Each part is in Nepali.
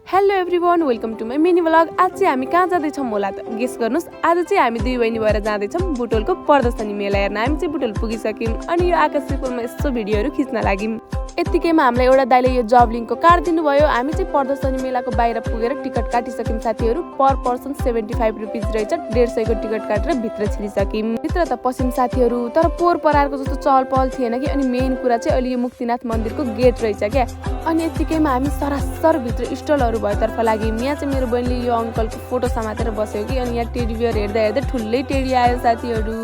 Hello everyone, welcome to my mini vlog. आज चाहिँ हामी कहाँ जाँदैछौँ होला त गेस गर्नुहोस्। आज चाहिँ हामी दुई बहिनी भएर जाँदैछौँ बुटोलको प्रदर्शनी मेला हेर्न। हामी चाहिँ बुटोल पुगिसक्यौँ अनि यो आकाशपुरमा यस्तो भिडियोहरू खिच्न लाग्यौँ। यत्तिकैमा हामीलाई एउटा दाइले यो जबलिङको कार्ड दिनुभयो। हामी चाहिँ प्रदर्शनी मेलाको बाहिर पुगेर टिकट काटिसक्यौँ साथीहरू। पर पर्सन 75 रुपिज रहेछ। 150 को टिकट काटेर भित्र छिरिसक्यौँ। भित्र त पस्यौँ साथीहरू, तर पोहोर परारको जस्तो चहल पहल थिएन कि। अनि मेन कुरा चाहिँ अहिले यो मुक्तिनाथ मन्दिरको गेट रहेछ क्या। अनि यत्तिकैमा हामी सरासर भित्र स्टलहरू भएतर्फ लाग्यौँ। यहाँ चाहिँ मेरो बहिनीले यो अङ्कलको फोटो समातेर बस्यो कि। अनि यहाँ टेडी बियर हेर्दा हेर्दै ठुलै टेडी आयो साथीहरू।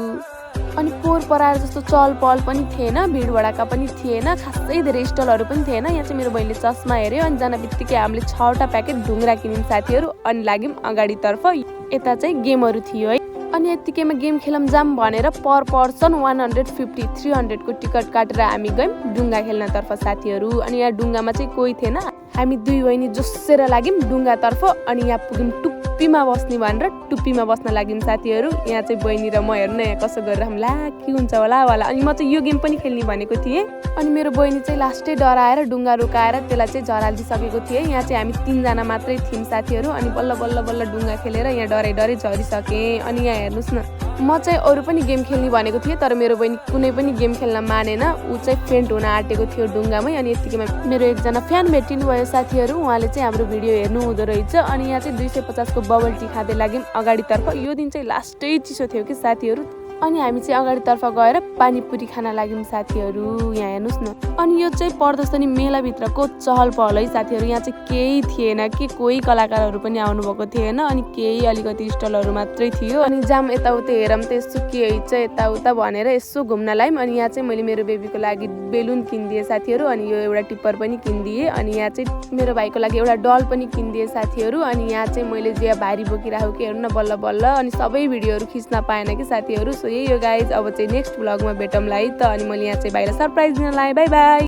अनि पोहोर पराएर जस्तो चहल पहल पनि थिएन, भिड भडाका पनि थिएन, खासै धेरै स्टलहरू पनि थिएन। यहाँ चाहिँ मेरो बहिनीले चस्मा हेऱ्यो अनि जान बित्तिकै हामीले 6वटा प्याकेट ढुङ्ग्रा किन्यौँ साथीहरू। अनि लाग्यौँ अगाडितर्फ। यता चाहिँ गेमहरू थियो है। अनि यत्तिकैमा गेम खेलौँ जाम भनेर पर पर्सन 150 300 को टिकट काटेर हामी गयौँ डुङ्गा खेल्नतर्फ साथीहरू। अनि यहाँ डुङ्गामा चाहिँ कोही थिएन। हामी दुई बहिनी जोसेर लाग्यौँ डुङ्गातर्फ। अनि यहाँ पुग्यौँ टुप्पीमा बस्ने भनेर टुप्पीमा बस्न लाग्यौँ साथीहरू। यहाँ चाहिँ बहिनी र म हेर्नु यहाँ कसो गरेर हामी ला के हुन्छ होला। अनि म चाहिँ यो गेम पनि खेल्ने भनेको थिएँ। अनि मेरो बहिनी चाहिँ लास्टै डराएर डुङ्गा रुकाएर त्यसलाई चाहिँ झरालिदिसकेको थिएँ। यहाँ चाहिँ हामी 3 जना मात्रै थियौँ साथीहरू। अनि बल्ल बल्ल बल्ल डुङ्गा खेलेर यहाँ डरै झरिसकेँ। अनि यहाँ हेर्नुहोस् न, म चाहिँ अरू पनि गेम खेल्ने भनेको थिएँ, तर मेरो बहिनी कुनै पनि गेम खेल्न मानेन। ऊ चाहिँ फेन्ट हुन आँटेको थियो डुङ्गामै। अनि यत्तिकैमा मेरो एकजना फ्यान भेटिनु भयो साथीहरू। उहाँले चाहिँ हाम्रो भिडियो हेर्नु हुँदो रहेछ। अनि यहाँ चाहिँ 250 को बबल टी खाँदै लाग्यौँ अगाडितर्फ। यो दिन चाहिँ लास्टै चिसो थियो कि साथीहरू। अनि हामी चाहिँ अगाडितर्फ गएर पानीपुरी खान लाग्यौँ साथीहरू। यहाँ हेर्नुहोस् न। अनि यो चाहिँ प्रदर्शनी मेलाभित्रको चहल पहल है साथीहरू। यहाँ चाहिँ केही थिएन कि, कोही कलाकारहरू पनि आउनुभएको थिएन। अनि केही अलिकति स्टलहरू मात्रै थियो। अनि जाम यताउता हेरौँ त यसो के छ यताउता भनेर यसो घुम्न लाग्यौँ। अनि यहाँ चाहिँ मैले मेरो बेबीको लागि बेलुन किनिदिएँ साथीहरू। अनि यो एउटा टिप्पर पनि किनिदिएँ। अनि यहाँ चाहिँ मेरो भाइको लागि एउटा डल पनि किनिदिएँ साथीहरू। अनि यहाँ चाहिँ मैले जे भारी बोकिराखेको कि हेर्नु न बल्ल बल्ल। अनि सबै भिडियोहरू खिच्न पाएन कि साथीहरू। सो यही हो गाइज। अब चाहिँ नेक्स्ट भ्लगमा भेटौँला है त। अनि मैले यहाँ चाहिँ भाइलाई सरप्राइज दिन लाएँ। By by.